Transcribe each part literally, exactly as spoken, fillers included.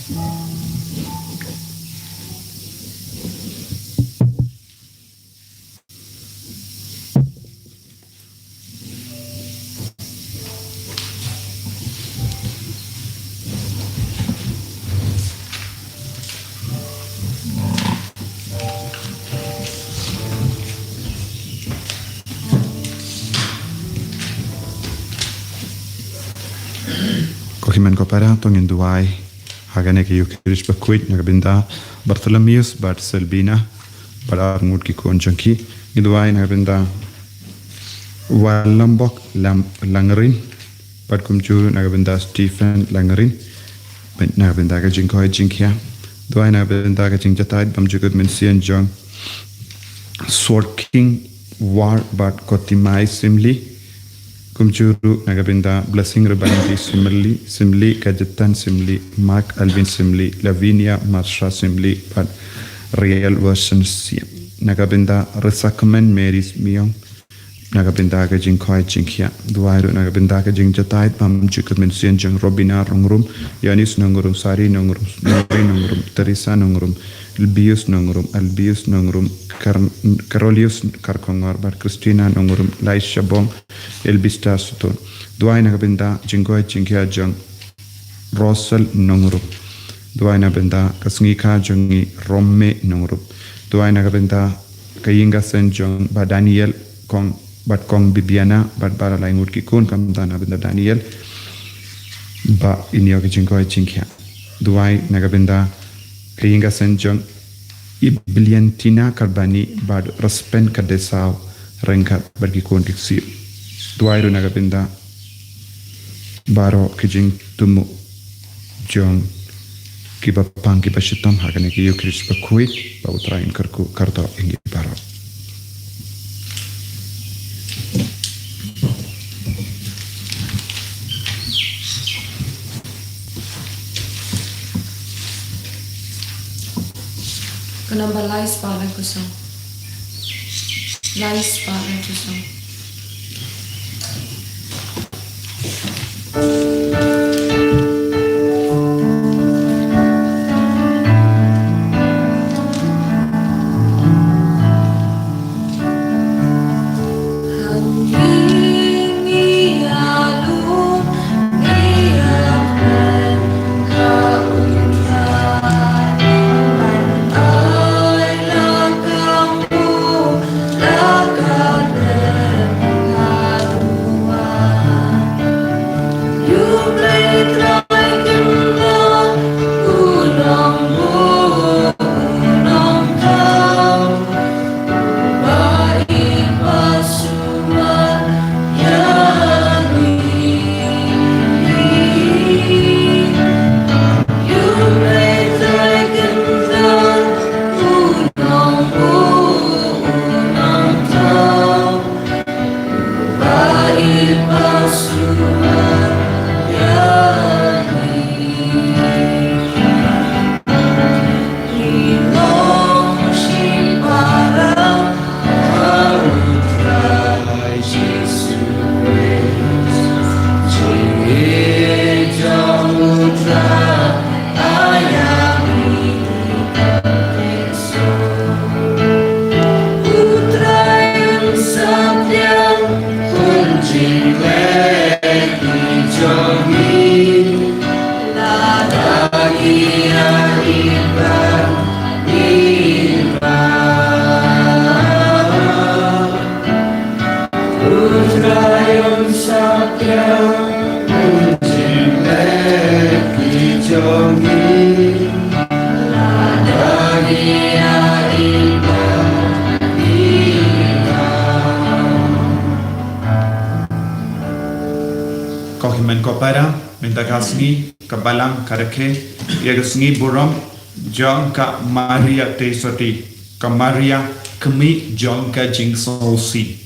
Ko hynmen ko para, to ngin duwai ha kane ka Eucharist bakhuid na ka bynta Bartholomeus bad Selbina bad arngut ki khun jong ki. Ngi duwai na ka bynta Walambok Lam-, Langrin bad kumjuh na ka bynta Stephen Langrin. Na ka bynta ka jingkoit jingkhiah. Duwai na ka bynta ka jingjahthait bymjukut mynsiem jong Sword King War bad Kotimai Simli. Kumjuh na ka bynta Blessing Rubanti Simli, Simli Kajatan Simli, Mark Alvin Simli, Lavinia Marsha Simli bad Real Version Siam. Na ka bynta Resakmen Mary Smiong. Na ka bynta ka jingkoit jingkhiah. Duwai ruh na ka bynta ka jingjahthait bymjukut mynsiem jong Robina Nongrum, Yanis Nongrum, Sari Nongrum, Mary Nongrum, Teresa Nongrum, Albius Nongrum, Albius Nongrum, Kar-, Karolius Karkongor bad Christina Nongrum, Laisha Bong, Elbista Sutun. Duwai na ka bynta jingkoit jingkhiah jong Rosal Nongrum. Duwai na ka bynta ka sngi kha jong i Romme Nongrum. Duwai na ka bynta ka ïing ka sem jong Bah Daniel, Kong, bad Kong Bibiana, bad ba la lai ngut ki khun, khamtam na ka bynta Daniel, ba in ïoh ka jingkoit jingkhiah. Duwai na ka bynta ka ïing ka sem jong i Brilliantina Karbani bad Respen Kadesaw Rengkat bad ki khun ki ksiew. Duwai ruh na ka bynta baroh ki jingthmu jong kiba pang kiba shitom ha kane ka Eucharist bakhuid, ba U Trai un kyrkhu kyrdoh ïa ngi baroh. Ka namba lai spah lai phew saw. Lai spah lai phew saw. Ko hynmen ko para, mynta ka sngi ka Balang ka rakhe ïa ka sngi burom jong ka Maria Theisotti, ka Maria kmie jong ka jingsngewsih.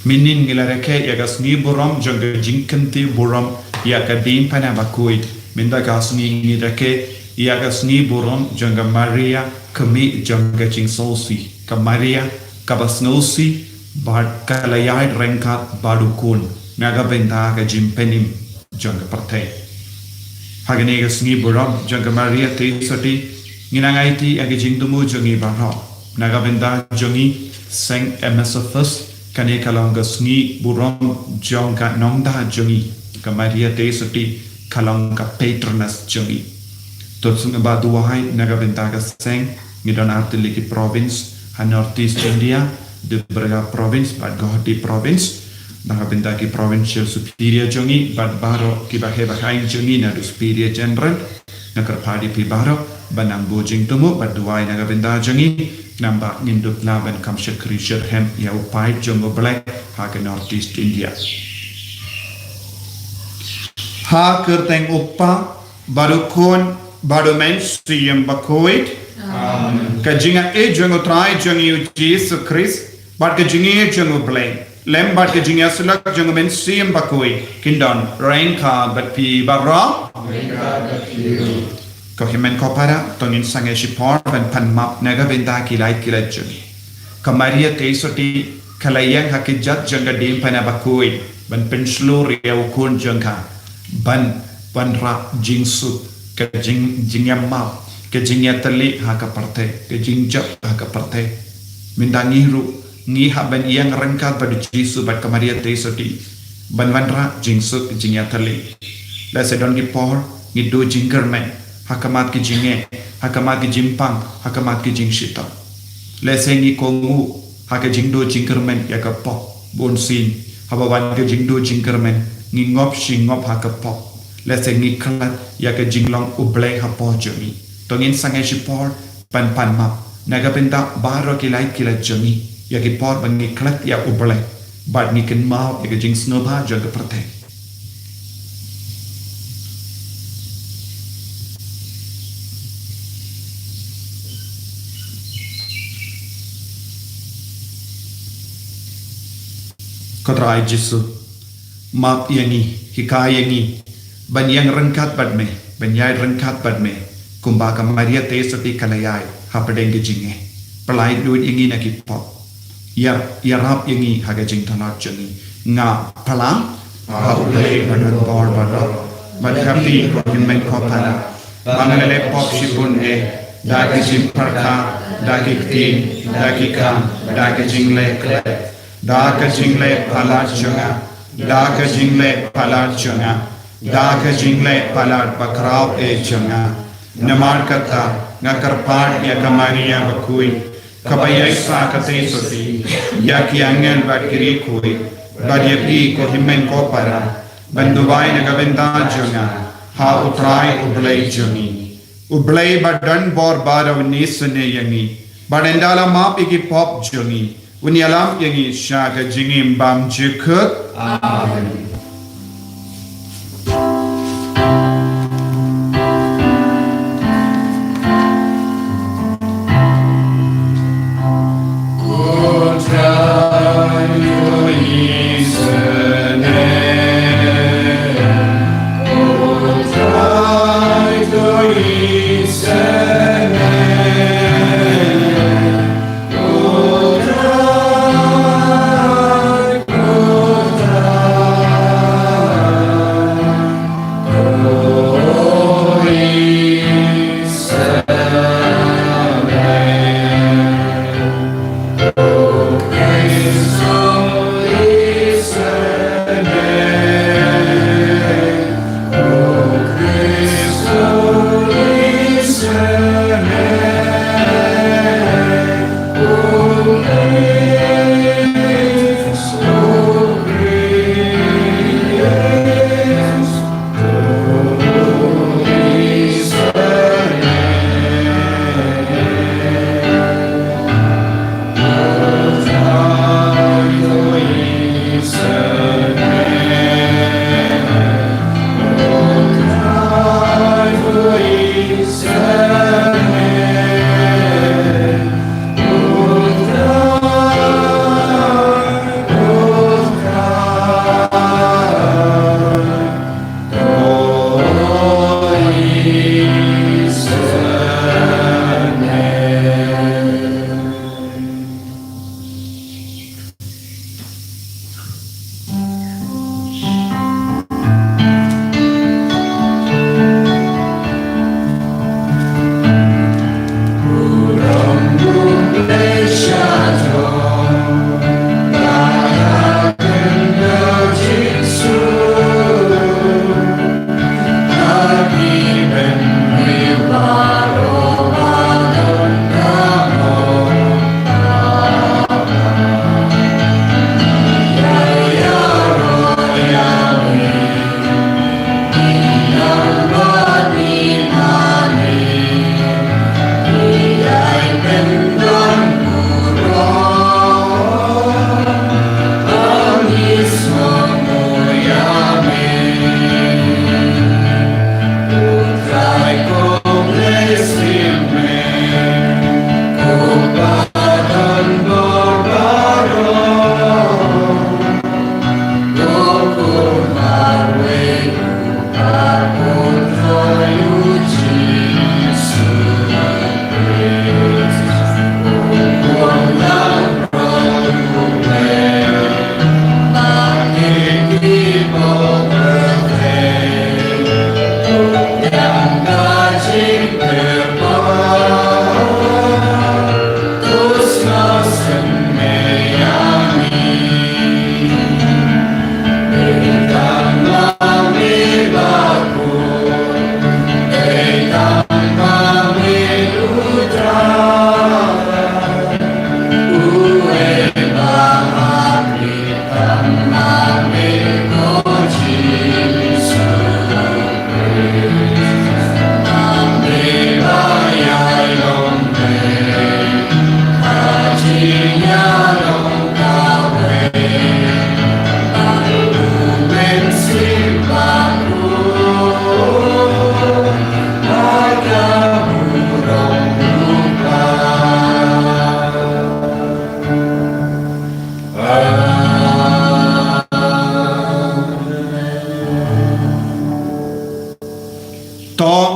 Mynnin ngi la rakhe ïa ka sngi burom jong ka jingkynthih burom ïa ka diengphna bakhuid. Mynta ka sngi ngi rakhe ïa ka sngi burom jong ka Maria kmie jong ka jingsngewsih, ka Maria kaba sngewsih bad ka la ïaid ryngkat bad u Khun na ka bynta ka jingpynim jong ka pyrthei. Ha kane ka sngi burom jong ka Maria Theisotti, ngi nang aiti ïa ka jingthmu jong ngi baroh. Na ka bynta jong ngi, Seng Emesephus, kane ka long ka sngi burom jong ka nongda jong ngi, ka Maria Theisotti, ka long ka patroness jong ngi. To sngewbha duwai na ka bynta ka seng, ngi don artylli ki province ha North East India, Dibrugarh province bad Guwahati province. Na ka bynta ki provincial superior jong ngi bad baroh kiba heh ba haiñ jong ngi naduh superior general, nga kyrpad ïa phi baroh ban nang buh jingthmu bad duwai na ka bynta jong ngi, namar ba ngin dup lah ban kham shakri shitrhem ïa u paip jong U Blei ha ka North East India. Ha ka kyrteng U Kpa bad U Khun bad U Mynsiem Bakhuid. Amen. Ka jingaiei jong U Trai jong ngi U Jisu Khrist bad ka jingïeit jong U Blei lem bad ka jingïasyllok jong U Mynsiem Bakhuid kin don ryngkat bad phi baroh. Ryngkat bad phi. Ko hynmen ko para, to ngin sangeh shipor ban pan map na ka bynta ki lait ki lait jong ngi. Ka Maria Theisotti ka la ïeng ha ki jait jong ka diengphna bakhuid ban pynshlur ïa u khun jong ka, ban wanrah jingsuk, ka jing, jingïamap, ka jingïatylli ha ka pyrthei, ka jingjop ha ka pyrthei. Mynta ngi ruh ngi hap ban ïeng ryngkat bad U Jisu bad ka Maria Theisotti ban wanrah jingsuk, jingïatylli. Lehse don ki por ngi duh jingkyrmen ha khmat ki jingeh, ha khmat ki jingpang, ha khmat ki jingshitom. Lehse ngi kohnguh ha ka jingduh jingkyrmen ïa ka pop bunsien. Haba wan ka jingduh jingkyrmen, ngi ngop shi ngop ha ka pop. Lehse ngi klet ïa ka jinglong U Blei hapoh jong ngi. To ngin sangeh shipor ban pan map na ka bynta baroh ki lait ki lait jong ngi, ïa ki por ba ngi klet ïa U Blei bad ngi kynmaw ïa ka jingsngewbha jong ka pyrthei. Ko Trai Jisu, map ïa ngi, hikai ïa ngi ban ïeng ryngkat bad me, ban ïaid ryngkat bad me, kumba ka Maria Theisotti ka la ïaid hapdeng ka jingeh. Pyllait lut ïa ngi na ki pop. Ïa, ïarap ïa ngi ha ka jingthanot jong ngi. Nga phla ha U Blei badonbor baroh, bad ha phi ko hynmen ko para, ba nga la leh pop shibun eh, da ka jingpyrkhat, da ki ktien, da ki kam, da ka jingleh khleh, da ka jingleh palat jong nga, da ka jingleh palat jong nga, da ka jingleh palat bakhraw eh jong nga. Namar kata nga kyrpad ïa ka Maria bakhuid, kaba ïaisah ka Theisotti ïa ki angel bad ki riewkhuid, bad ïa phi ko hynmen ko para, ban duwai na ka bynta jong nga ha U Trai U Blei jong ngi. U Blei badonbor baroh un isynei ïa ngi, bad ynda la map ïa ki pop jong ngi, un ïalam ïa ngi sha ka jingim bymjukut. Amen.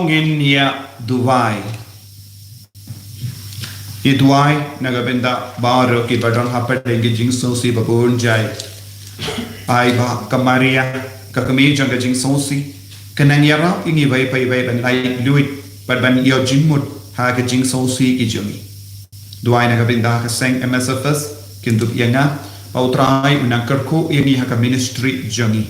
ngin ïa duwai. Ïa duwai na ka bynta baroh kiba don hapdeng ka jingsngewsih ba bun jait. Ai ba ka Maria, ka kmie jong ka jingsngewsih, kan nang ïarap ïa ngi iwei pa iwei ban lait luid bad ban ïoh jingmut ha ka jingsngewsih ka jong ngi. Duwai na ka bynta ka seng M S F S, kin dup ïa nga, ba U Trai un nang kyrkhu ïa ngi ha ka ministry jong ngi.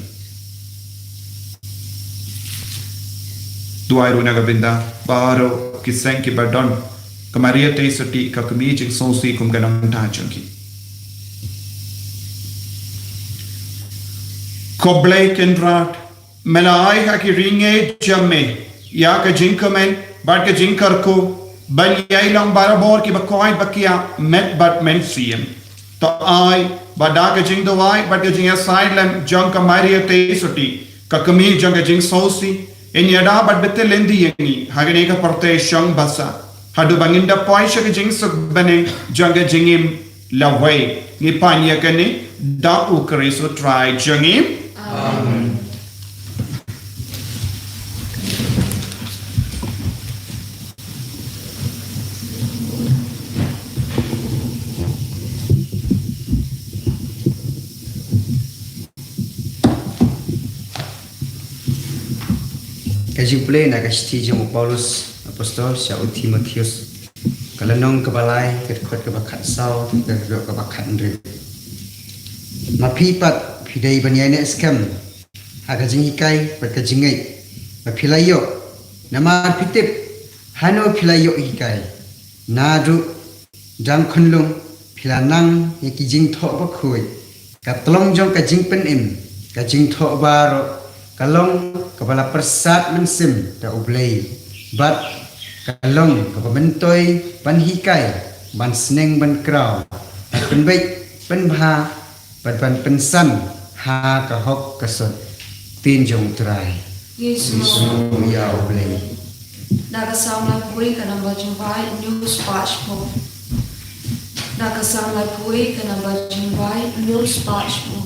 Duwai ruh na ka bynta baroh ki seng kiba don ka Maria Theisotti, ka kmie jingsngewsih kum ka nongthaw jong ki. Ko Blei Kynrad, me la ai ha ki ri ngi jong me ïa ka jingkmen bad ka jingkyrkhu ban ïai long barabor kiba koit ba kiar met bad mynsiem. To ai ba da ka jingduwai bad ka jingïasaid lem jong ka Maria Theisotti, ka kmie jong ka jingsngewsih, ngin ïada bad bteng lynti ïa ngi ha kane ka pyrthei shong basa, haduh ba ngin da poi sha ka jingsuk bneng jong ka jingim lawei. Ngi pan ïa kane da U Khrist U Trai jong ngi. Amen. Ka jingpule na ka shithi jong u Paulus Apostol sha u Timotheus, ka lynnong kaba lai, ka dkhot kaba khatsaw, ka dkhot kaba khathynriew. Ma phi pat phi dei ban ïaineh skhem ha ka jinghikai bad ka jingngeit ba phi la ïoh, namar phi tip hano phi la ïoh hikai. Naduh dang khunlung phi la nang ïa ki jingthoh bakhuid. Ka tlong jong ka jingpynim, ka jingthoh baroh, ka long kaba la pyrsad mynsiem da U Blei, bad ka long kaba myntoi ban hikai, ban sneng ban kraw, ban pynbeit, pynbha, bad ban pynsan ha ka hok ka sot. Ktien jong U Trai. Ngi sngew ïa U Blei. Na ka Salm laiphew wei ka number jingbai, hynñiew spah shiphew. Na ka Salm laiphew wei ka number jingbai, hynñiew spah shiphew.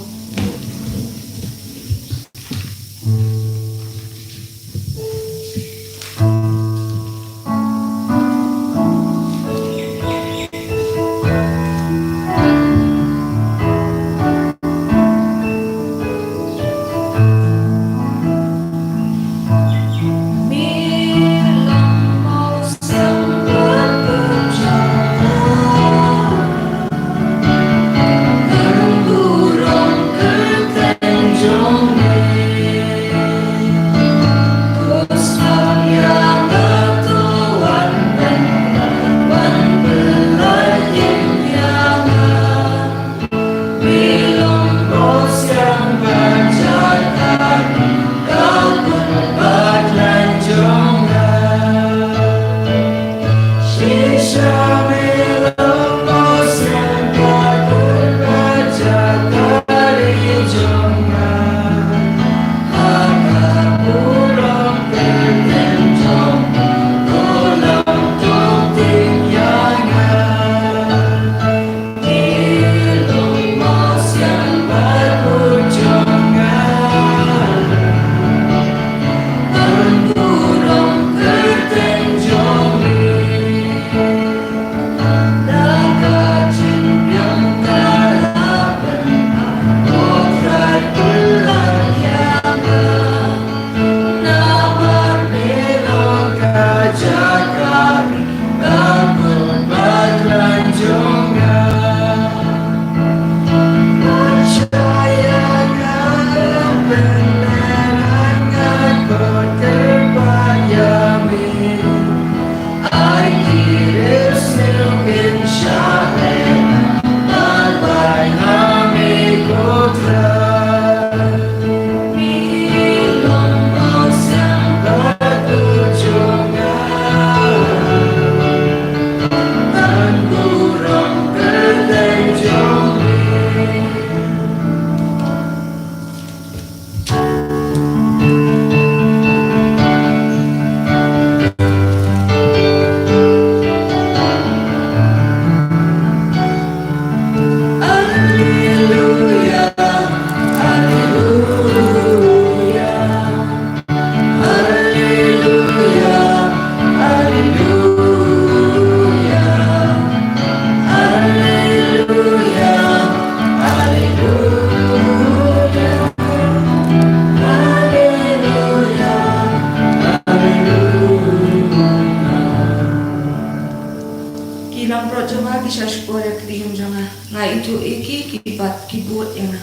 jong nga ki shah shkor ïa ka ktien jong nga. Nga ithuh ïa ki, ki bat ki bud ïa nga.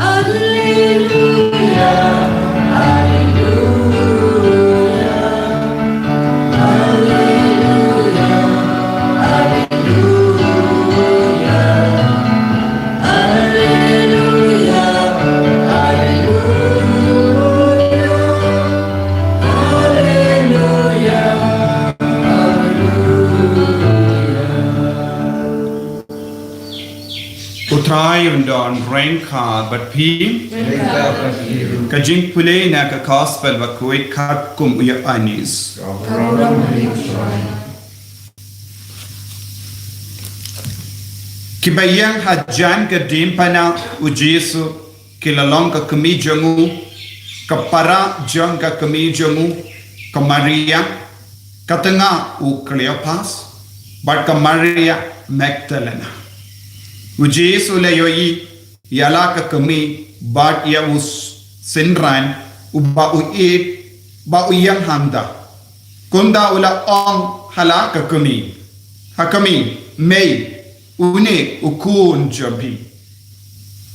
Alleluia, alleluia, alleluia, alleluia, alleluia, alleluia, alleluia. U Trai un don ryngkat bad phi. Ka jingpule na ka gospel ba kawei katkum u Ïoannis. Kiba ïeng hajan ka diengphna u Jisu, ki la long ka kmie jong u, ka para jong ka kmie jong u, ka Maria, ka tnga u Kleopas, bad ka Maria Magdalena. U Jisu u la ïohi ïa la ka kmie bad ïa u synran uba u ïeit, ba u ïeng hangta. Kumta u la ong ha la ka kmie, ha kmie, mei, une u khun jong phi.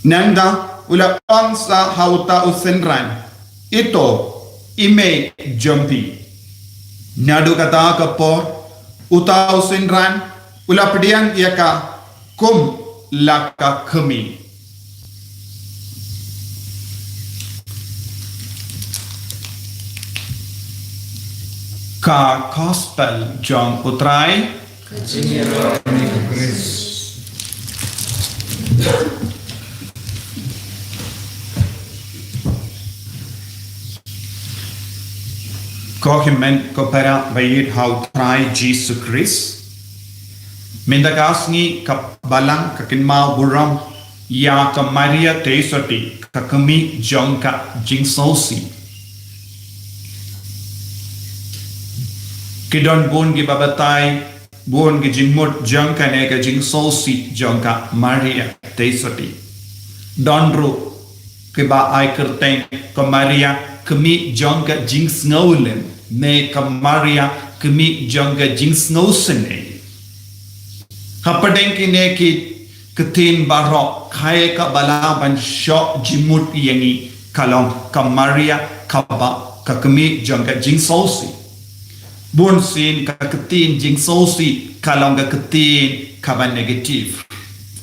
Nangta u la ong sa ha uta u synran, ito i mei jong phi. Naduh kata ka por uta u synran u la pdiang ïa ka kum la ka kmie. Ka gospel jong u Trai. Ko hynmen ko para ba ïeit ha u Trai Jisu Khrist. Mynta ka sngi ka Balang ka kynmaw burom ïa ka Maria Theisotti, ka kmie jong ka jingsngewsih. Ki don bun kiba batai bun ki jingmut jong kane ka jingsngewsih jong ka Maria Theisotti. Don ruh kiba ai kyrteng ka Maria kmie jong ka jingsngewlem, ne ka Maria kmie jong ka jingsngewsynei. Hapdeng kine ki ktien baroh, kaei kaba lah ban shoh jingmut ïa ngi ka long ka Maria kaba ka kmie jong ka jingsngewsih. Bunsien ka ktien jingsngewsih ka long ka ktien kaba negative.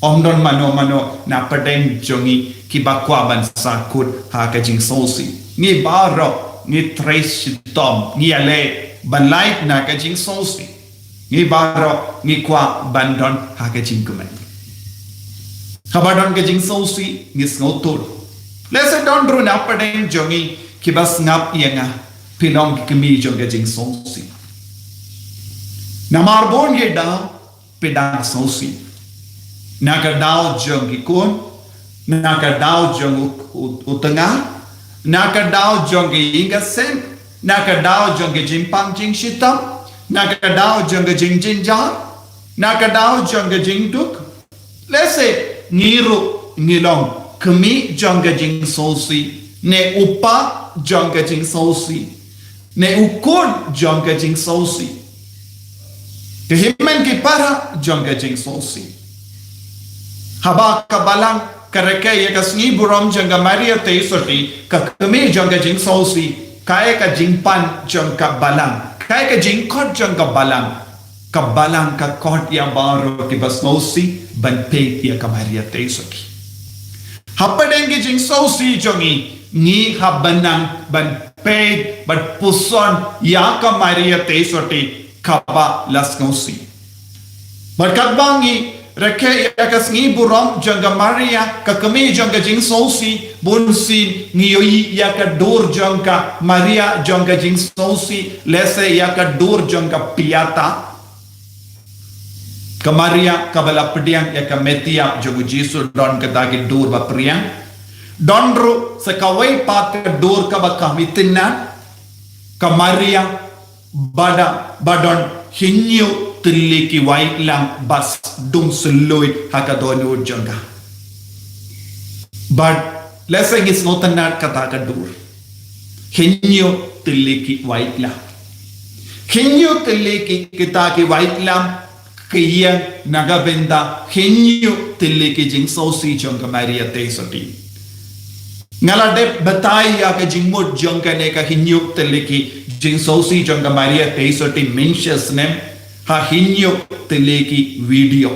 Ym don mano mano na pdeng jong ngi kiba kwah ban sahkut ha ka jingsngewsih. Ngi baroh ngi trei shitom, ngi ïaleh ban lait na ka jingsngewsih. Ngi baroh ngi kwah ban don ha ka jingkmen. Haba don ka jingsngewsih ngi sngewthuh. Lehse don ruh na pdeng jong ngi kiba sngap ïa nga, phi long ka kmie jong ka jingsngewsih. Namar bun ki daw phi dang sngewsih. Na ka daw jong ki khun, na ka daw jong u, u, u tnga, na ka daw jong ki ïing ki sem, na ka daw jong ki jingpang jingshitom, na ka daw jong ki jingjynjar, na ka daw jong ki jingduk. Lehse ngi ruh ngi long kmie jong ka jingsngewsih, ne u pa jong ka jingsngewsih, ne u khun jong ka jingsngewsih. Te hynmen ki para jong ka jingsngewsih. Haba ka Balang ka rakhe ïa ka sngi burom jong ka Maria Theisotti, ka kmie jong ka jingsngewsih, kaei ka jingpan jong ka Balang, kaei ka jingkhot jong ka Balang? Ka Balang ka khot ïa baroh kiba sngewsih ban peit ïa ka Maria Theisotti. Hapdeng ki jingsngewsih jong ngi, ngi hap ban nang ban peit ban puson ïa ka Maria Theisotti kaba la sngewsih. Bad katba ngi rakhe ïa ka sngi burom jong ka Maria, ka kmie jong ka jingsngewsih, bunsien ngi ïohi ïa ka dur jong ka Maria jong ka jingsngewsih, lehse ïa ka dur jong ka Pietà. Ka Maria kaba la pdiang ïa ka met ïap jong u Jisu don kata ki dur ba pdiang. Don ruh sa kawei pat ka dur kaba kham itynnad. Ka Maria ba da, ba don hynñiew tylli ki waitlam ba sdang sylloit ha ka dohnud jong ka. Bad lehse ngi sngewtynnad kata ka dur. Hynñiew tylli ki waitlam. Hynñiew tylli ki, kita ki waitlam ka ïeng na ka bynta hynñiew tylli ki jingsngewsih jong ka Maria Theisotti. Nga la dep batai ïa ka jingmut jong kane ka hynñiew tylli ki jingsngewsih jong ka Maria Theisotti mynshwa snem ha hynñiew tylli ki video.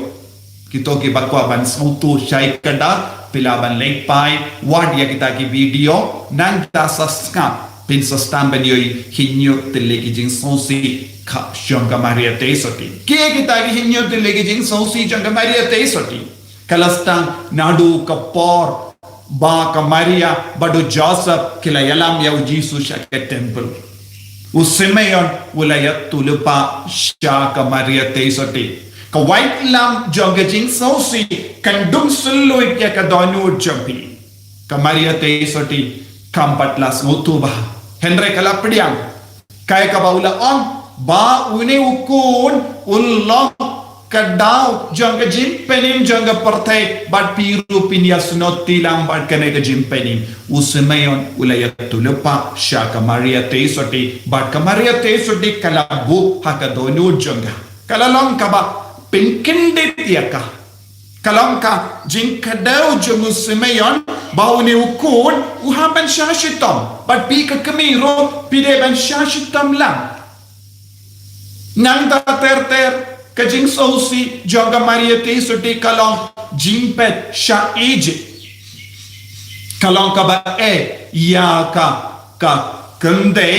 Kito kiba kwah ban sngewthuh shai kata, phi lah ban leit phai wad ïa kita ki video, nangta sa sngap phin sa sdang ban ïohi hynñiew tylli ki jingsngewsih ka jong ka Maria Theisotti. Ki kita ki hynñiew tylli ki jingsngewsih jong ka Maria Theisotti? Ka la sdang naduh ka por ba ka Maria bad u Joseph ki la ïalam ïa u Jisu sha ka temple. U Simeon u la ïathuhlypa sha ka Maria Theisotti. Ka waitlam jong ka jingsngewsih kan dung sylluid ïa ka dohnud jong phi. Ka Maria Theisotti kam pat la sngewthuh bha, hynrei ka la pdiang. Kaei kaba u la ong, ba une u khun u long ka daw jong ka jingpynim jong ka pyrthei, bad phi ruh phin ïasnohti lang bad kane ka jingpynim. U Simeon u la ïathuhlypa sha ka Maria Theisotti, bad ka Maria Theisotti ka la buh ha ka dohnud jong ka. Ka la long kaba pynkyndit ïa ka. Ka long ka jingkdew jong u Simeon ba une u khun u hap ban shah shitom, bad phi ka kmie ruh phi dei ban shah shitom lang. Nangta ter ter ka jingsngewsih jong ka Maria Theisotti ka long jingpeit sha Egypt. Ka long kaba eh ïa ka, ka kynthei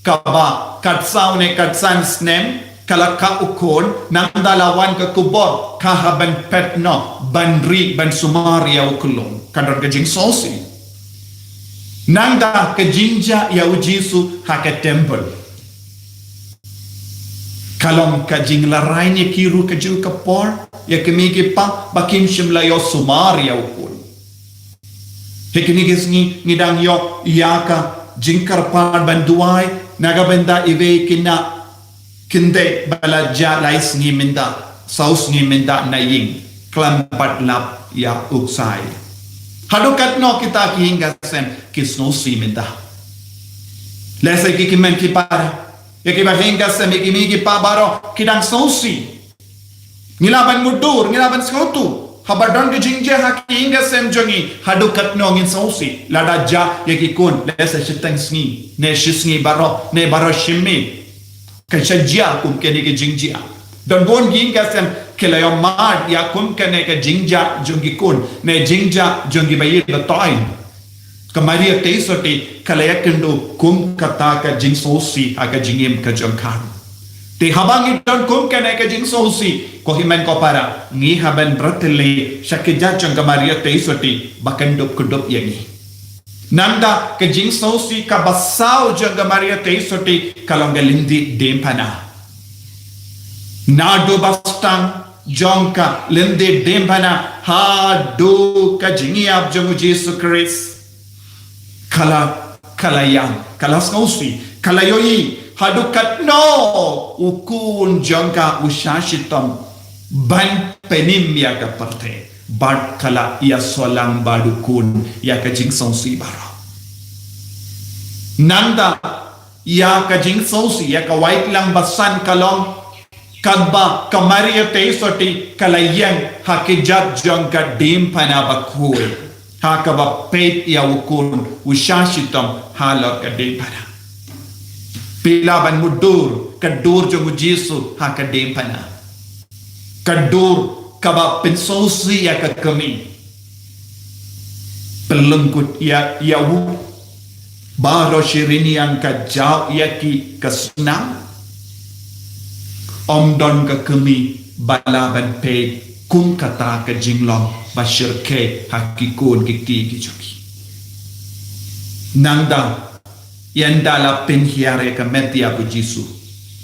kaba katsaw ne katsan snem ka la kha u khun, nangta la wan ka khubor ka hap ban peit noh, ban ri, ban sumar ïa u khyllung. Ka don ka jingsngewsih. Nangta ka jingjia ïa u Jisu ha ka temple. Ka long ka jinglarai ne ki ruh ka jong ka por ïa ki kmie ki kpa ba kim shym la ïoh sumar ïa u khun. Ha kine ki sngi ngi dang ïoh ïa ka jingkyrpad ban duwai na ka bynta iwei i khynnah kynthei ba la jah lai sngi mynta, saw sngi mynta na ïing, khlem pat lap ïa u ksai. Haduh katno kita ki ïing ka sem ki sngewsih mynta? Lehse ki kmen ki para, ïa kiba ïing ka sem, ïa ki kmie ki kpa baroh ki dang sngewsih. Ngi lah ban mutdur, ngi lah ban sngewthuh. Haba don ka jingjia ha ki ïing ka sem jong ngi, haduh katno ngin sngewsih? Lada jah ïa ki khun lehse shiteng sngi ne shi sngi baroh ne baroh shi miet, kan sa jia kum kane ka jingjia. Don bun ki ïing ka sem ki la ïoh mad ïa kum kane ka jingjia jong ki khun ne jingjia jong ki ba ïeit ba toiñ. Ka Maria Theisotti ka la ïakynduh kum kata ka jingsngewsih ha ka jingim ka jong ka. Te haba ngi don kum kane ka jingsngewsih, ko hynmen ko para, ngi hap ban rat lei sha ka jait jong ka Maria Theisotti ba kan dup kdup ïa ngi. Nangta ka jingsngewsih kaba saw jong ka Maria Theisotti ka long ka lynti diengphna. Naduh ba sdang jong ka lynti diengphna haduh ka jingïap jong u Jisu Khrist, ka la, ka la ïam, ka la sngewsih, ka la ïohi haduh katno u khun jong ka u shah shitom ban pynim ïa ka pyrthei. Bad ka la ïasoh lang bad u khun ïa ka jingsngewsih baroh. Nangta ïa ka jingsngewsih, ïa ka waitlam ba san ka long katba ka Maria Theisotti ka la ïeng ha ka jait jong ka diengphna bakhuid, ha kaba peit ïa u khun u shah shitom halor ka diengphna. Phi lah ban mutdur ka dur jong u Jisu ha ka diengphna. Ka dur kaba pynsngewsih ïa ka kmie. Pynlyngkut ïa, ïa u, baroh shi rynïeng ka jaw ïa ki ka snam. Ym don ka kmie ba lah ban peit kum kata ka jinglong ba shyrkhei ha ki khun ki kti ki jong ki. Nangta ynda la pynhiar ïa ka met ïap u Jisu,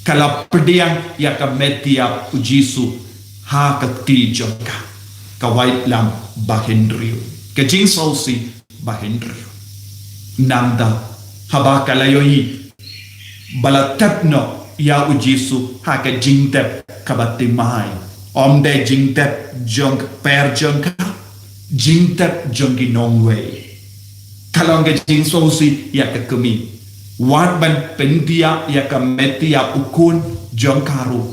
ka la pdiang ïa ka met ïap u Jisu ha ka kti jong ka. Ka waitlam ba hynriew, ka jingsngewsih ba hynriew. Nangta haba ka la ïohi ba la tep noh ïa u Jisu ha ka jingtep kaba thymmai, ym dei jingtep jong ka per jong ka, jingtep jong ki nongwei. Ka long ka jingsngewsih ïa ka kmie. Wat ban pyndiah ïa ka met ïap u khun jong ka ruh,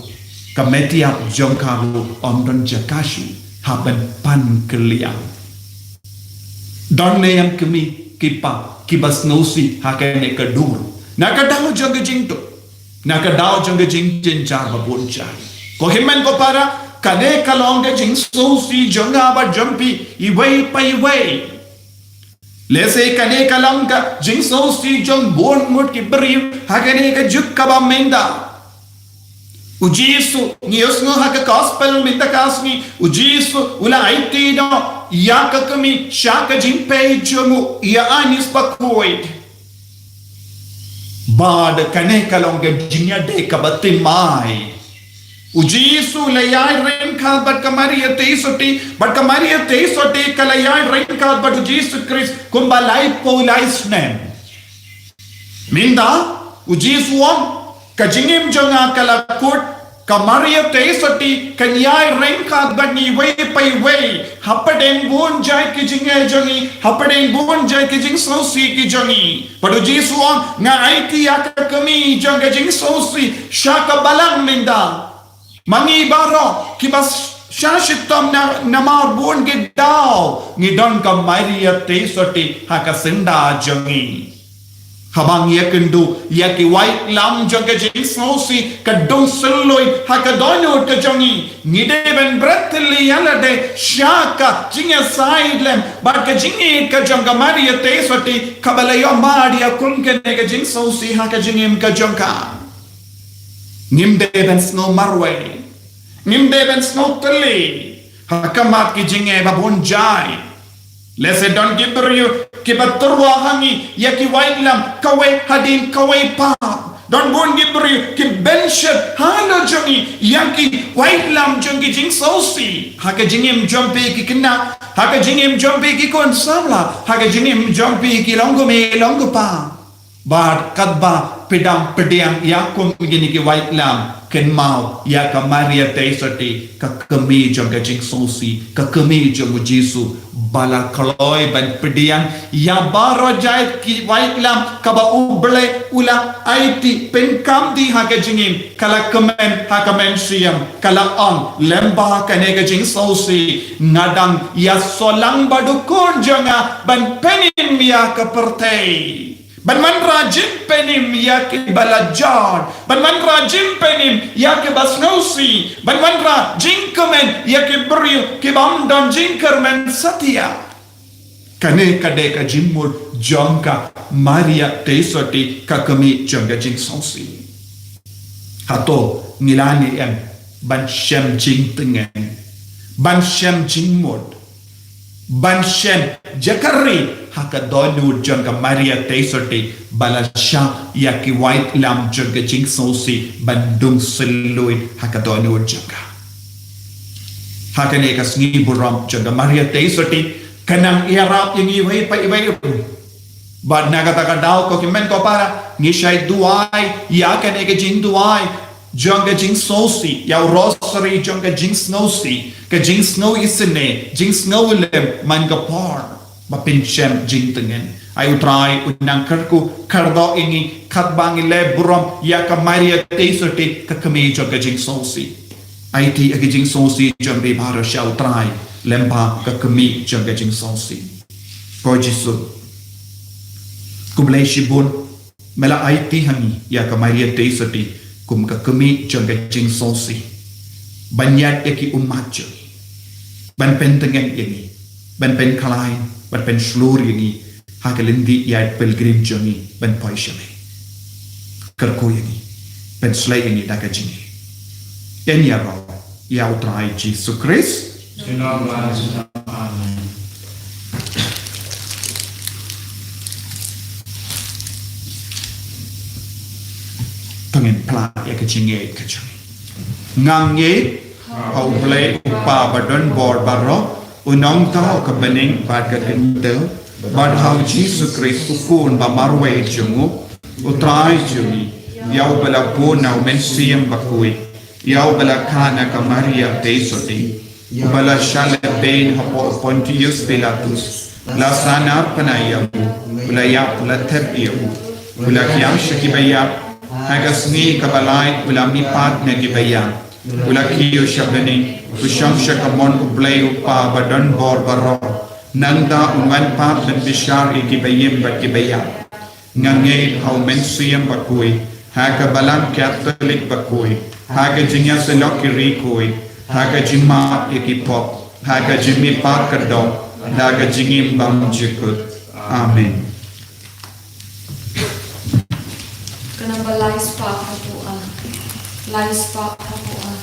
Ka metiap jong ka ruh ym don jaka shuh ha ban pan kylliang. Don ne em kmie ki pa kiba sngewsih ha kane ka dur na ka daw jong ka jingduk, na ka daw jong ka jingjynjar ba bun jait? Ko hynmen ko para, kane ka long ka jingsngewsih jong nga bad jong phi iwei pa iwei. Lehse kane ka long ka jingsngewsih jong bun ngut ki briew ha kane ka juk kaba mynta. U Jisu, ngi ïohsngew ha ka gospel mynta ka sngi, u Jisu u la aiti noh ïa ka kmie sha ka jingpeit jong u, ïa Anis bakhuid. Bad kane ka long ka jingïadei kaba thymmai. U Jisu u la ïai ryngkat bad ka Maria Theisotti, bad ka Maria Theisotti ka la ïai ryngkat bad u Jisu Khrist kumba laiphew lai snem. Mynta u Jisu u ong, ka jingim jong nga ka la kut, ka Maria Theisotti kan ïai ryngkat bad ngi iwei pa iwei hapdeng bun jait ki jingeh jong ngi, hapdeng bun jait ki jingsngewsih ki jong ngi. Bad u Jisu u ong, nga aiti ïa ka kmie jong ka jingsngewsih sha ka balang mynta. Ma ngi baroh kiba s-, sha shitom na, namar bun ki daw ngi don ka Maria Theisotti ha ka syndah jong ngi. Haba ngi ïakynduh ïa ki waitlam jong ka jingsngewsih, ka dungsylluid ha ka dohnud ka jong ngi, ngi dei ban bret thylli ïa lade sha ka jingïasaid lem bad ka jingïeit ka jong ka Maria Theisotti kaba la ïoh mad ïa kum kane ka jingsngewsih ha ka jingim ka jong ka. Ngim dei ban sngew marwei, ngim dei ban sngew thylli ha khmat ki jingeh ba bun jait. Lehse don ki briew kiba tyrwa ha ngi ïa ki waitlam kawei hadien kawei pat. Don bun ki briew ki bynshet halor jong ngi ïa ki waitlam jong ki jingsngewsih ha ka jingim jong phi ki khynnah, ha ka jingim jong phi ki khun samla, ha ka jingim jong phi ki longkmie longkpa. Bad katba phi dang pdiang ïa kum kine ki waitlam, kynmaw ïa ka Maria Theisotti, ka kmie jong ka jingsngewsih, ka kmie jong u Jisu, ba la kloi ban pdiang ïa baroh jait ki waitlam kaba U Blei u la aiti, pynkhamti ha ka jingim, ka la kmen ha ka mynsiem, ka la ong, lem bad kane ka jingsngewsih, nga dang ïasoh lang bad u Khun jong nga ban pynim ïa ka pyrthei. Ban wanrah jingpynim ïa kiba la jot, ban wanrah jingpynim ïa kiba sngewsih, ban wanrah jingkmen ïa ki briew kiba ym don jingkyrmen satia. Kane ka dei ka jingmut jong ka Maria Theisotti, ka kmie jong ka jingsngewsih. Hato ngi lah ne em ban shem jingtngen, ban shem jingmut, ban shem jaka ri ha ka dohnud jong ka Maria Theisotti, ba la shah ïa ki waitlam jong ka jingsngewsih ban dungsylluid ha ka dohnud jong ka? Ha kane ka sngi burom jong ka Maria Theisotti, ka nang ïarap ïa ngi iwei pa iwei ruh. Bad na kata ka daw, ko hynmen ko para, ngi shait duwai ïa kane ka jingduwai jong ka jingsngewsih, ïa u rosary jong ka jingsngewsih, ka jingsngew isynei, jingsngew lem man ka por, ba pynshem jingtngen. Ai U Trai un nang kyrkhu kyrdoh ïa ngi katba ngi leh burom ïa ka Maria Theisotti, ka kmie jong ka jingsngewsih. Aiti ïa ka jingsngewsih jong phi baroh sha U Trai lem bad ka kmie jong ka jingsngewsih. Ko Jisu, khublei shibun, me la aiti ha ngi ïa ka Maria Theisotti kum ka kmie jong ka jingsngewsih, ban ïaid ïa ki ummat jong ngi, ban pyntngen ïa ngi, ban pynkhlaiñ, ban pynshlur ïa ngi ha ka lynti ïaid pilgrim jong ngi ban poi sha me. Kyrkhu ïa ngi, pynshlei ïa ngi da ka jingïeit. Ïa ngi ïaroh ïa U Trai Jisu Khrist. Amen. To ngin phla ïa ka jingïeit ka jong ngi. Nga ngeit ha U Blei U Kpa badonbor baroh, U Nongthaw ka bneng bad ka kyntien, bad ha U Jisu Khrist U Khun ba marwei jong U, U Trai jong ngi, ïa uba la bun na U Mynsiem Bakhuid, ïa uba la kha na ka Maria Theisotti, uba la shah lehbeiñ hapoh Pontius Pilatus, la sahnarphna ïa u, u la ïap, u la thep ïa u, u la khiah sha kiba ïap, ha ka sngi kaba lai u la mihpat na kiba ïap, U la kiew sha bneng, u shong sha kamon U Blei U Kpa ba don bor baroh. Nangta un wan pat ban bishar ïa kiba im bad kiba ïap. Nga ngeit ha U Mynsiem Bakhuid, ha ka Balang Katholik bakhuid, ha ka jingïasyllok ki riewkhuid, ha ka jingmap ïa ki pop, ha ka jingmihpat ka doh, ha ka jingim bymjukut. Amen. Ka namba lai spah haduh ar. Lai spah haduh ar.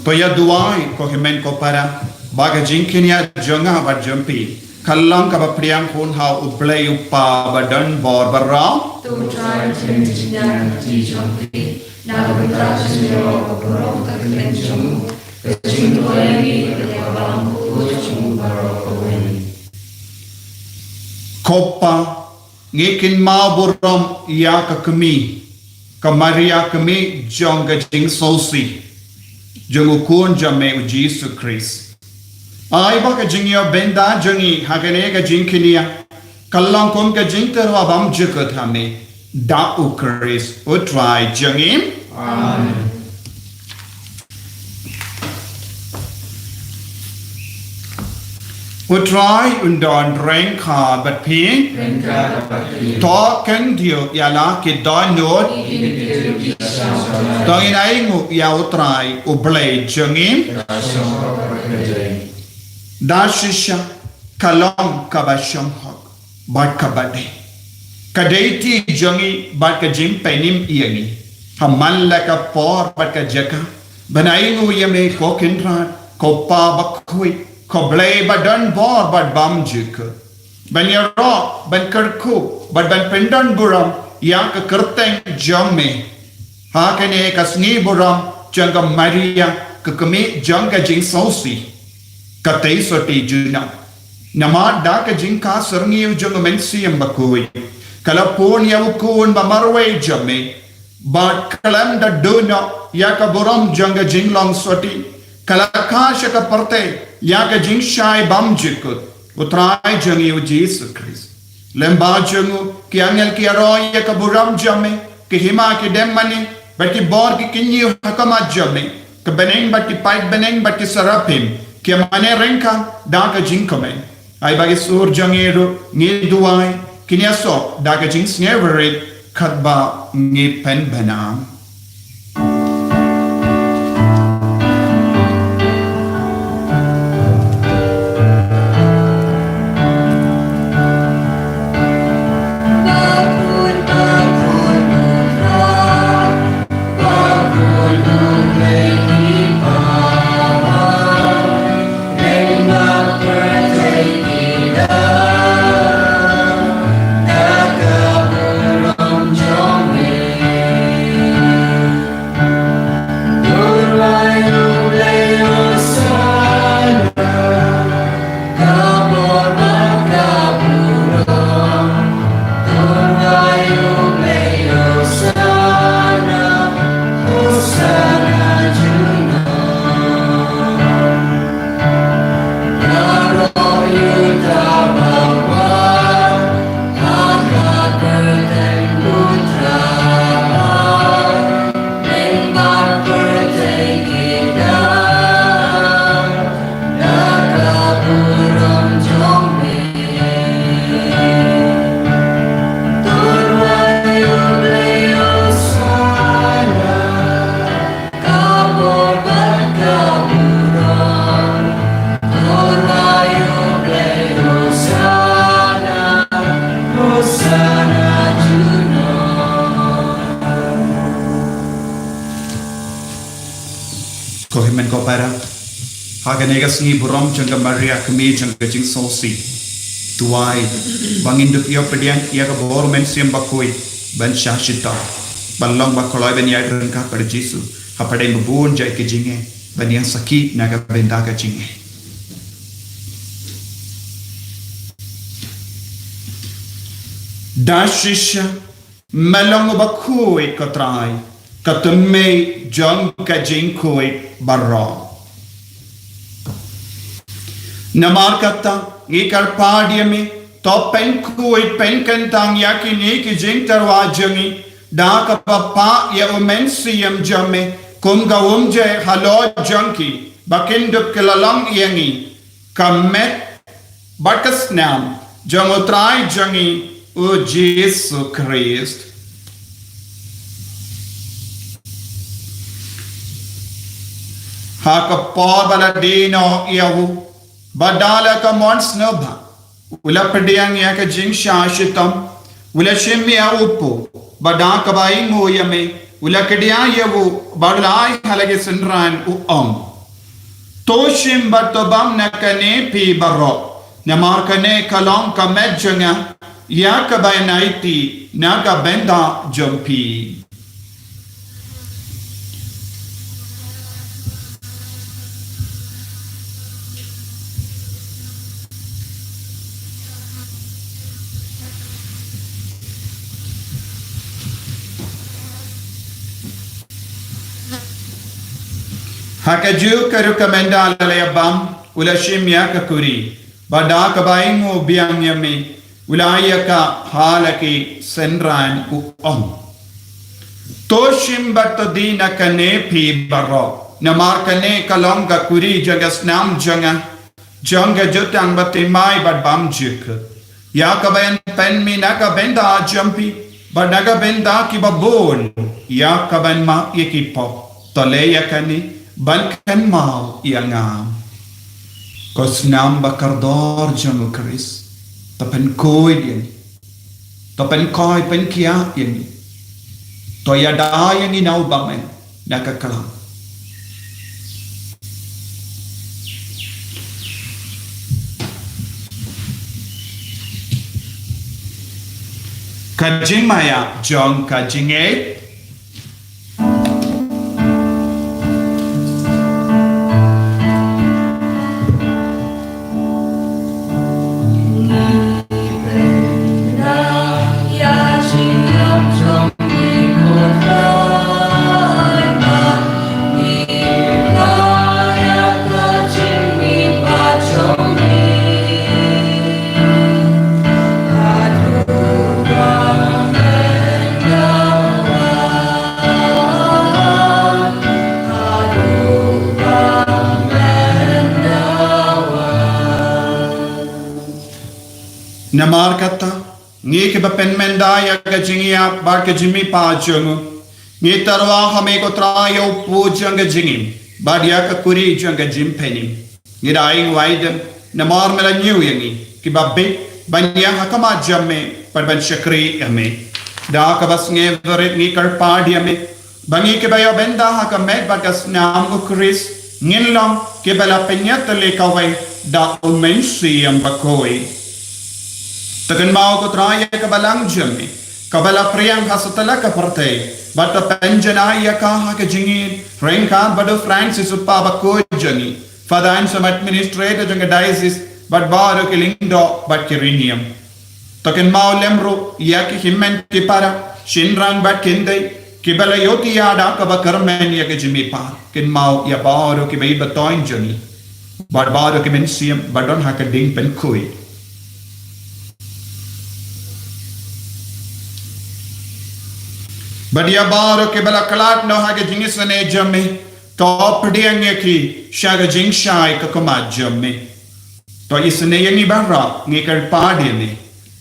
To ïa duwai, ko hynmen ko para, ba ka jingkñia jong nga bad jong phi ka long kaba pdiang khun ha U Blei U Kpa ba don bor baroh. To trai jingkñia jong phi. Na ka bynta jong u baroh ka kyrteng jong u, ka jingduwai ïa ngi ka dei ka balang ka jong u baroh kawei. Ko Pa, ngi kynmaw burom ïa ka kmie, ka Maria kmie jong ka jingsngewsih jong u khun jong me u Jisu Khrist. Ai ba ka jingïoh bynta jong ngi ha kane ka jingkñia ka long kum ka jingtyrwa bymjukut ha me, da u Khrist u Trai jong ngi. Amen. U Trai un don ryngkat bad phi. Ryngkat bad phi. To khyndiat ïa la ki dohnud. Ki khyndiat ïa la ki dohnud. To ngin ainguh ïa U Trai U Blei jong ngi. Da shisha ka long kaba shongkha bad kaba dei. Ka dei ti jong ngi bad ka jingpynim ïa ngi. Ha man la ka por bad ka jaka ban ainguh ïa me ko Kynrad, ko Pa bakhuid, ko Blei ba don bor bad bymjukut. Ban ïaroh, ban kyrkhu bad ban pyndonburom ïa ka kyrteng jong me ha kane ka sngi burom jong ka Maria ka kmie jong ka jingsngewsih. Ka tei sotti junom. Namar da ka jingkha syrngiew jong u Mynsiem Bakhuid ka la pun ïa u Khun ba marwei jong me. Bad khlem da duh noh ïa ka burom jong ka jinglong sotti, ka la kha sha ka pyrthei ïa ka jingshai bymjukut, U Trai jong ngi U Jisu Khrist. Lyngba jong u ki angel ki ïaroh ïa ka burom jong me, ki hima ki dem mane bad ki bor ki kynñiew ha khmat jong me, ka bneng bad ki paid bneng bad ki saraphim Ki ïamane ryngkat da ka jingkmen. Ai ba ki sur jong ngi ruh ngi duwai, kin ïasoh da ka jingsngewrit katba ngi pynbna. Ko hynmen ko para, ha kane ka sngi burom jong ka Maria, kmie jong ka jingsngewsih, duwai ba ngin dup ïoh pdiang ïa ka bor Mynsiem Bakhuid ban shah shitom, ban long ba kloi ban ïaid ryngkat bad u Jisu hapdeng ba bun jait ki jingeh, ban ïeng sakhi na ka bynta ka jingeh. Da shisha me long uba khuid, ko Trai, ka tymmen jong ka jingkhuid baroh. Namar kata ngi kyrpad ïa me, to pynkhuid pynkyntang ïa kine ki jingtyrwa jong ngi da kaba pah ïa u Mynsiem jong me kum ka umjai halor jong ki, ba kin dup ki la long ïa ngi ka met bad ka snam jong u Trai jong ngi u Jisu Khrist. Ha ka por ba la die noh ïa u, bad da la ka mon sngewbha, u la pdiang ïa ka jingshah shitom, u la shim ïa u pop, bad da kaba ainguh ïa me, u la kdiah ïa u bad u la ai ha la ki synran, u ong: To shim bad to bam na kane phi baroh, namar kane ka long ka met jong nga, ïa kaban aiti na ka bynta jong phi. Ha kajuh ka rukom, ynda la ïa bam, u la shim ïa ka kuri, bad da kaba ainguh biang ïa me, u la ai ïa ka ha la ki synran, u ong: To shim bad to die na kane phi baroh, namar kane ka long ka kuri jong ka snam jong nga, jong ka jutang bathymmai bad bymjukut, ïa kaban pynmih na ka bynta jong phi bad na ka bynta kiba bun, ïa kaban map ïa ki pop. To leh ïa kane ban kynmaw ïa nga. Ko snam bakordor jong u Khrist, to pynkhuid ïa ngi, to pynkhuid pynkhiah ïa ngi, to ïada ïa ngi na u bymman na ka klam. Ka jingmaïa jong ka jingngeit. Namar kata, ngi kiba pynmynda ïa ka jingïap bad ka jingmihpat jong u, ngi tyrwa ha me ko Trai ïa u pu jong ka jingim bad ïa ka kuri jong ka jingpynim. Ngi da ïeng wai dem namar me la ñiew ïa ngi kiba bit ban ïeng ha khmat jong me bad ban shakri ïa me. Da kaba sngewrit ngi kyrpad ïa me ba ngi kiba ïoh bynta ha ka met bad ka snam u Khrist ngin long kiba la pynïatylli kawei da u Mynsiem Bakhuid. To kynmaw ko Trai ïa ka balang jong me kaba la phriang ha satlak ka pyrthei bad to pynjanai ïa ka ha ka jingïeit ryngkat bad u Francis u kpa bakhuid jong ngi, Father Anselm administrator jong ka diocese bad baroh ki lyngdoh bad ki riewniam. To kynmaw lem ruh ïa ki hynmen ki para, shynrang bad khyndiat kiba la ïohthiah da kaba kyrmen ïa ka jingmihpat. Kynmaw ïa baroh kiba ïeit ba thoiñ jong ngi bad baroh ki mynsiem ba don ha ka ding pynkhuid. Bad ïa baroh kiba la khlad noh ha ka jingisynei jong me, to pdiang ïa ki sha ka jingshai ka khmat jong me. To isynei ïa ngi baroh, ngi kyrpad ïa me.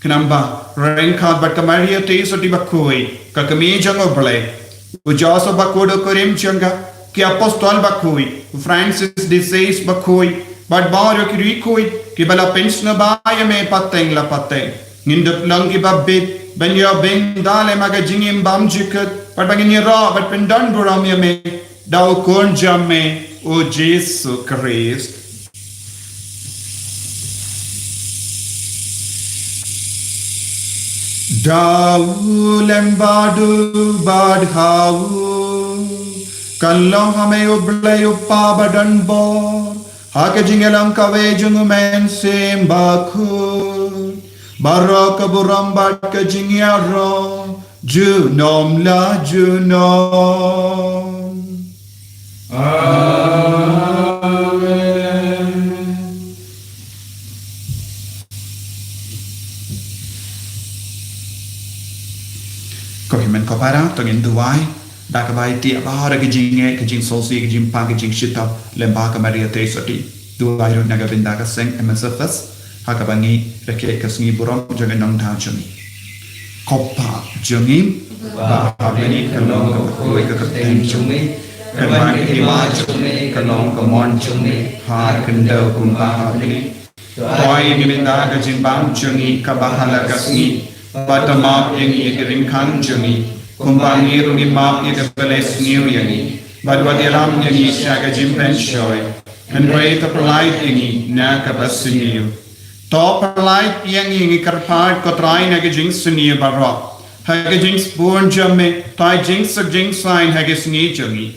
Khnang ba ryngkat bad ka Maria Theisotti bakhuid, ka kmie jong u Blei, u Joseph bakhuid u kurim jong ka, ki apostol bakhuid, u Francis de Sales bakhuid bad baroh ki riewkhuid kiba la pynsngewbha ïa me pateng la pateng, ngin dup long kiba bit ban ïoh bynta lem ha ka jingim bymjukut bad ba ngin ïaroh bad pyndonburom ïa me da u Khun jong me u Jisu Khrist. Da u lem bad u bad ha u, kan long ha me u Blei u Kpa badonbor, ha ka jingïalam kawei jong u Mynsiem Bakhuid, baroh ka burom bad ka jingïaroh junom la junom. Amen. Ko hynmen ko para, to ngin duwai da kaba ïeit, ba ha ka jingngeit, ka jingsngewsih, ka jingpang, ka jingshitom lem bad ka Maria Theisotti. Duwai ruh na ka bynta ka seng M S F S ha kaba ngi rakhe ka sngi burom jong ka nongda jong ngi. Ko Kpa jong ngi ba ha bneng, ka long ka bakhuid ka kyrteng jong me, ka wan ka hima jong me, ka long ka mon jong me ha ka khyndew kumba ha bneng. To ai ïa ngi mynta ka jingbam jong ngi kaba ha la ka sngi, bad to map ïa ngi ïa ki ryngkang jong ngi, kumba ngi ruh ngi map ïa kiba la sniew ïa ngi, bad wat ïalam ïa ngi sha ka jingpynshoi, hynrei to pyllait ïa ngi na kaba sniew. To pyllait ïa ngi, ngi kyrpad ko Trai, na ka jingsniew baroh, ha ka jingsbun jong me, to ai jingsuk jingsaiñ ha ka sngi jong ngi.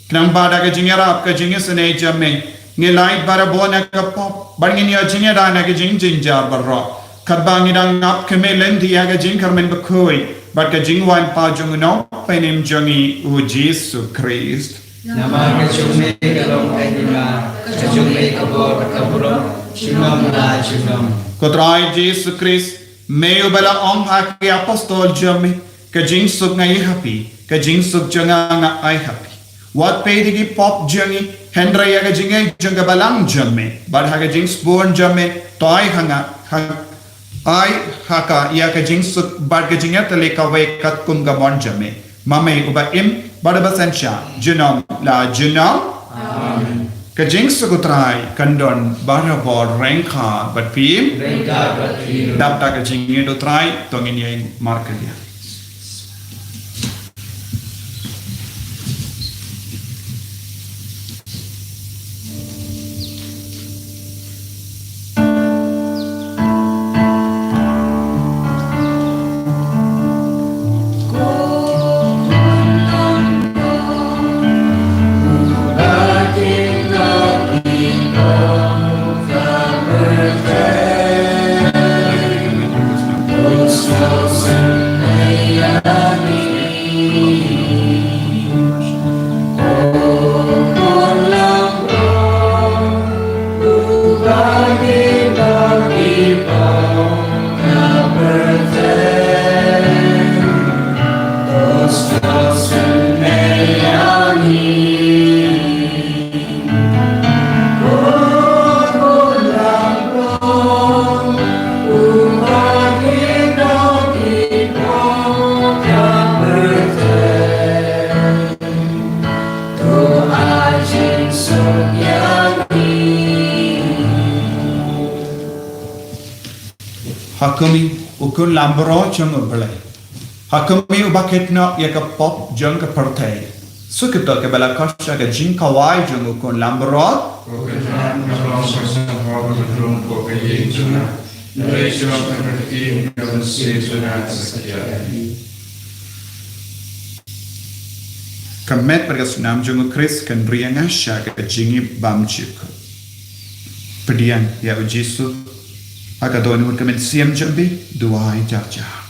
Khnang ba da ka jingïarap ka jingisynei jong me, ngin lait barabor na ka pop bad ngin ïoh jingïada na ka jingjynjar baroh, katba ngi dang ap khmih lynti ïa ka jingkyrmen bakhuid bad ka jingwan pat jong u Nongpynim jong ngi u Jisu Khrist. Namar ka jong me ka long ka hima, ka jong me ka bor, ka burom junom la junom. Ko Trai Jisu Khrist, me uba la ong ha ki apostol jong me, ka jingsuk nga ai ha phi, ka jingsuk jong nga nga ai ha phi. Wat peit ïa ki pop jong ngi, hynrei ïa ka jingngeit jong ka balang jong me, bad ha ka jingsbun jong me, to ai ha nga, ha, ai ha ka ïa ka jingsuk bad ka jingïatylli kawei katkum ka mon jong me. Ma me uba im bad uba synshar junom la junom. Amen. Ka jingsuk u Trai kan don barabor ryngkat bad phi. Ryngkat bad phi. Dap da ka jingïeit u Trai, to ngin ïeng markylliang. Ha khmih, u khun lambaroh jong U Blei. Ha khmih, uba kit noh ïa ka pop jong ka pyrthei. Sa kito kiba la koit sha ka jingkhawai jong u khun lambaroh. Ko Kynrad, nga long ka sngewbha ban rung ko ka ïing jong nga. Hynrei shuwa ka pyrthei ka mynsiem jong nga sa khia. Ka met bad ka snam jong U Khrist kan ri ïa nga sha ka jingim bymjukut. Pdiang ïa U Jisu ha ka dohnud ka mynsiem jong phi, duwai jar jar.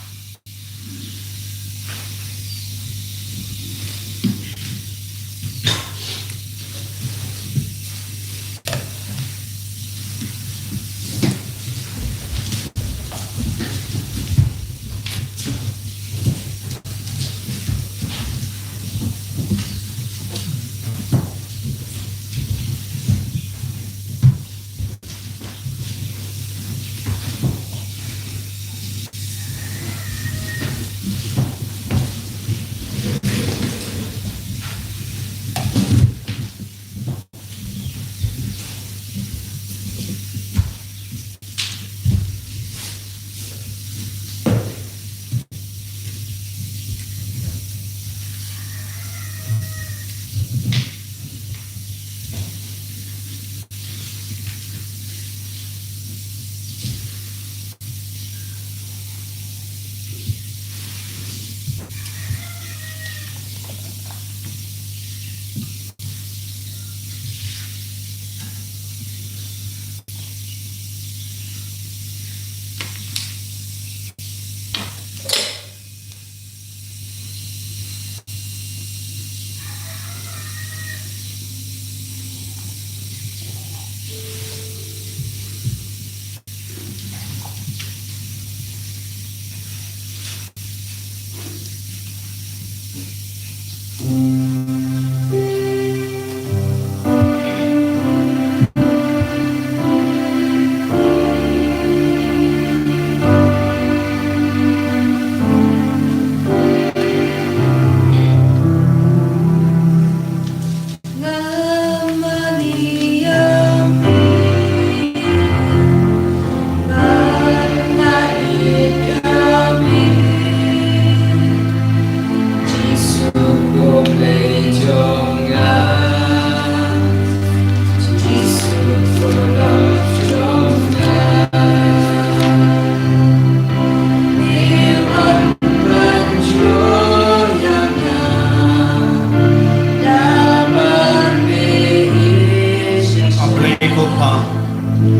A Blei ko Pa,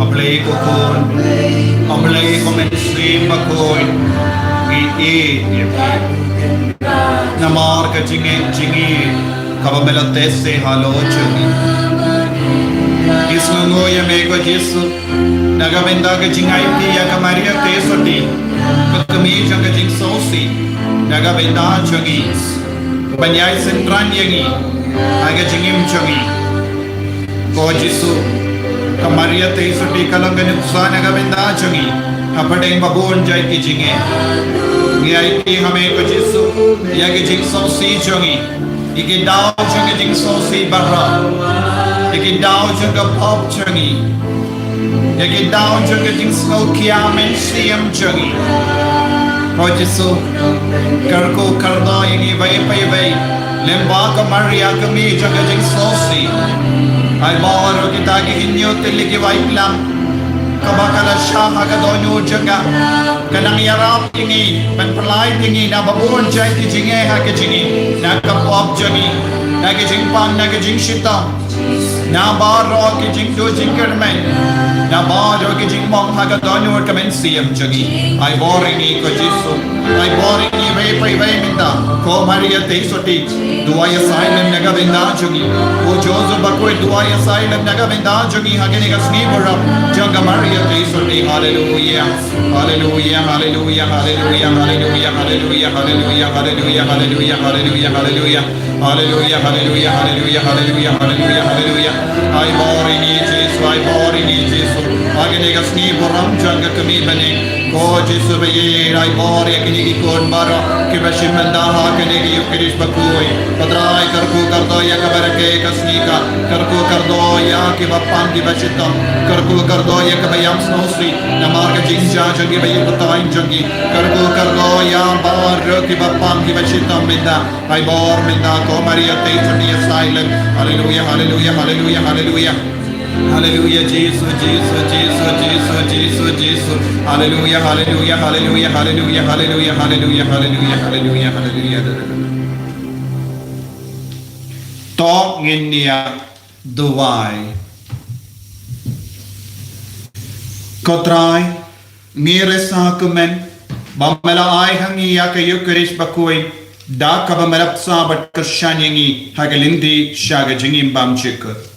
A Blei ko Khun, A Blei ko Mynsiem Bakhuid, ngi ïeit ïa phi. Namar ka jingngeit jong ngi kaba me la test halor jong ngi. Ngi sngewnguh ïa me ko Jisu. Na ka bynta ka jingaiti ïa ka Maria Theisotti, ka kmie jong ka jingsngewsih, na ka bynta jong ngi, ban ïai synran ïa ngi ha ka jingim jong ngi. Ko Jisu, ka Maria Theisotti ka long ka nuksa na ka bynta jong ngi hapdeng ba bun jait ki jingeh. Ngi aiti ha me ko Jisu ïa ki jingsngewsih jong ngi. Ïa ki daw jong ka jingsngewsih baroh, ïa ki daw jong ka pop jong ngi, ïa ki daw jong ka jingsngewkhia mynsiem jong ngi. Ko Jisu, kyrkhu kyrdoh ïa ngi iwei pa iwei lyngba ka Maria kmie jong ka jingsngewsih. Ai bor ïa kita ki hynñiew tylli ki waitlam kaba ka la shah ha ka dohnud jong ka, ka nang ïarap ïa ngi, ban pynlait ïa ngi na ba bun jait ki jingeh ha ka jingim, na ka pop jong ngi, na ka jingpang, na ka jingshitom, na baroh ki jingduh jingkyrmen, na baroh ki jingmong ha ka dohnud ka mynsiem jong ngi. Ai bor ïa ngi ko Jisu, ai bor ïa ngi iwei pa iwei mynta. Ko Maria Theisotti, duwai ïasai lem na ka bynta jong ngi. Ko Joseph Bakhuid, duwai ïasai lem na ka bynta jong ngi ha kane ka sngi burom jong ka Maria Theisotti. Haleluia. Haleluia, haleluia, haleluia, haleluia, haleluia, haleluia, haleluia, haleluia, haleluia, haleluia, haleluia. Haleluia, haleluia, haleluia, haleluia, haleluia, haleluia. Ai bor ïa ngi Jisu, ai bor ïa ngi Jisu. Ha kane ka sngi burom jong ka kmie bneng. Ko Jisu ba ïeit, ai bor ïa kine ki khun baroh kiba shim bynta ha kane ka Ïukharist bakhuid. Ko Trai, kyrkhu kyrdoh ïa kaba rakhe ka sngi ka, kyrkhu kyrdoh ïa kiba pang kiba shitom, kyrkhu kyrdoh ïa kiba ïam sngewsih namar ka jingjia jong ki, ba ïeit, ba taiñ jong ki. Kyrkhu kyrdoh ïa baroh kiba pang kiba shitom mynta. Ai bor mynta, ko Maria Theisotti ïa sai lem. Haleluia, haleluia, haleluia, haleluia. Haleluia, Jisu, Jisu, Jisu, Jisu, Jisu, Jisu. Haleluia, haleluia, haleluia, haleluia, haleluia, haleluia, haleluia, haleluia, haleluia. To ngin ïa duwai. Ko Trai, ngi resa kumne ba me la ai ha ngi ïa ka Ïukharist bakhuid, da kaba me la bsa bad kyrshan ïa ngi ha ka lynti sha ka jingim bymjukut.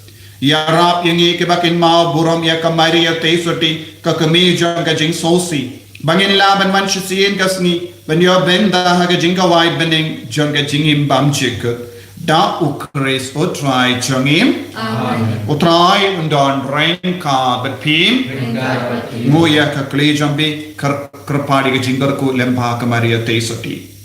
Ïarap ïa ngi kiba kynmaw burom ïa ka Maria Theisotti, ka kmie jong ka jingsngewsih, ba ngin lah ban wan shisien ka sngi ban ïoh bynta ha ka jingkhawai bneng jong ka jingim bymjukut. Da U Khrist U Trai jong ngi. Amen. U Trai un don ryngkat bad phi. Ryngkat bad phi. Nguh ïa ka kli jong phi, kyr-, kyrpad ïa ka jingkyrkhu lyngba ka Maria Theisotti.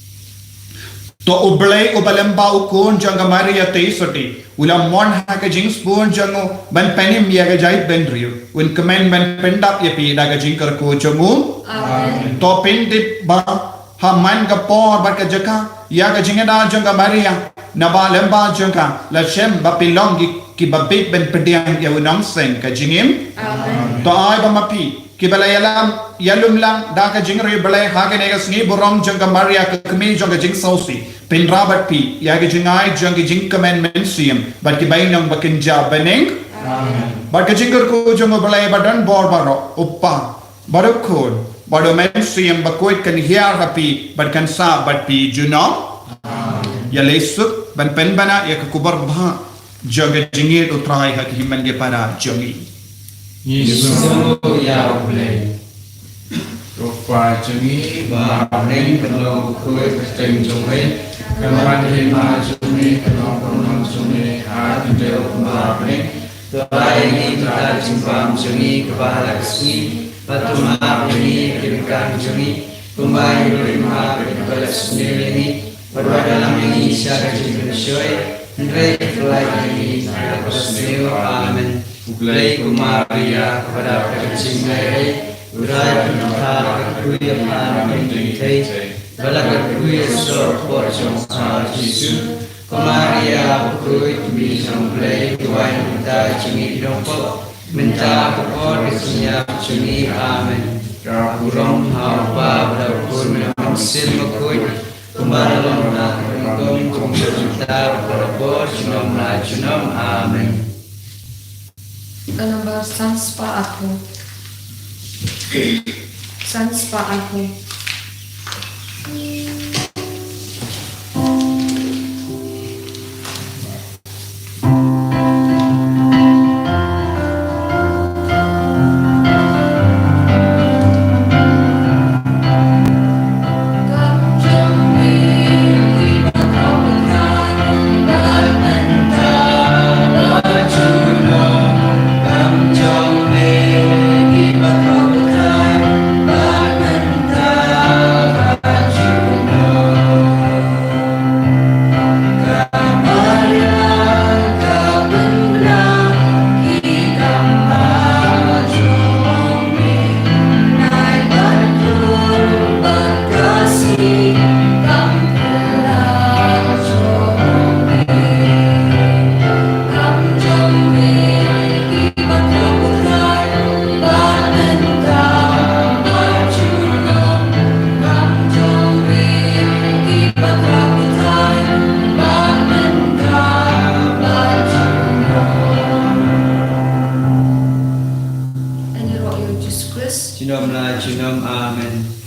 To U Blei uba lyngba u khun jong ka Maria Theisotti u la mon ha ka jingsbun jong u ban pynim ïa ka jaitbynriew, un kmen ban pyndap ïa phi da ka jingkyrkhu jong u. Amen. To pyntip bha ha man ka por bad ka jaka ïa ka jingïada jong ka Maria, naba lyngba jong ka la shem ba phi long ki, kiba bieit ban pdiang ïa u nongseng ka jingim. Amen. To ai ba ma phi kiba la ïalam, ïalum lang da ka jingriewblei ha kane ka sngi burom jong ka Maria, ka kmie jong ka jingsngewsih, pynrah bad phi ïa ka jingai jong ka jingkmen mynsiem bad ki bainong ba kynja bneng. Amen. Bad ka jingkyrkhu jong U Blei ba don bor baroh, U Kpa bad U Khun bad U Mynsiem Bakhuid, kan hiar ha phi bad kan sah bad phi junom. Amen. Ïaleh suk ban pynbna ïa ka khubor ba jong ka jingïeit U Trai ha ki hynmen ki para jong ngi. Ngi sngew ïa U Blei. Ko Kpa jong ngi ba ha bneng, kan long bakhuid ka kyrteng jong me, kan wan ka hima jong me, kan long ka mon jong me ha ki tyrwa kumba ha bneng. To ai ïa ngi mynta ka jingbam jong ngi kaba ha la ka sngi, bad to map ïa ngi ïa ki riklang jong ngi, kumba ngi ruh ngi map ïa kiba leh sniew ïa ngi. Bad wat ïalam ïa ngi sha ka jingpynshoi, hynrei khlad ïa ngi na ka basniew. Amen. U Blei kum Maria, kaba dap da ka jingaiei, U Trai u don bad ka kyrkhu ïa pha na ka bynta ki kynthei, bad la kyrkhu ïa u soh hapoh jong pha u Jisu. Ko Maria bakhuid, kmie jong U Blei, to wad ïa ngi mynta ki nongpop, mynta ka por ka jingïap jong ngi. Amen. Ka burom ha U Kpa bad ha U Khun bad ha U Mynsiem Bakhuid, kumba la long ha kaba nyngkong, kumjuh mynta, bad ha ka por junom la junom. Amen. Ka nambar san spah arphew. San spah arphew. Junom la junom. Amen.